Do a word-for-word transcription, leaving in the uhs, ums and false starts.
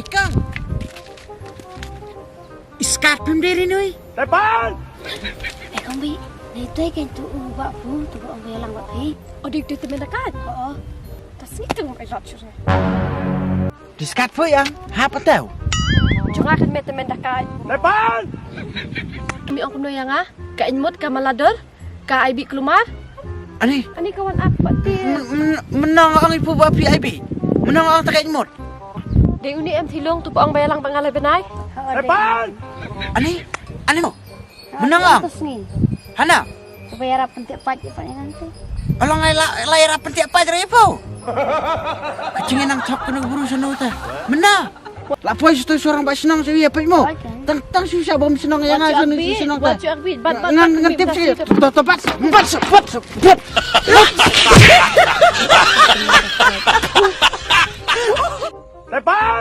Ikang. Iskat pim deri nui. Tepan. Eh, kong bi. Nei toi ken tu u ba pu tu ba ong ba lang ba pi. Odik tu temen dakat. Oh. Tas ni tu ngai jat sure. Diskat fu yang ha patau. Jong akan me temen dakat. Tepan. Mi ong kumno yang ah? Ka inmut ka malador. Ka ai bi klumar. Ani. Ani kawan ak pati. Menang ang ipu ba pi ai bi. Menang ang takai inmut. Dei uni em thilong tu pong bayalang pangalai benai. Tepan. Ani. Ani mo. Menang ang. Hana. Bayar apa pentik pajak pak yang nanti. Alang ai la la era pentik pajak rai po. Kacing nang thok kena buru sana uta. Menang. La poi situ seorang bak senang sih ya pek mo. Tang tang susah bom senang yang aja nih senang ta. Ngan ngan tip sih. Tot tot bat bat bat bat. Tepan.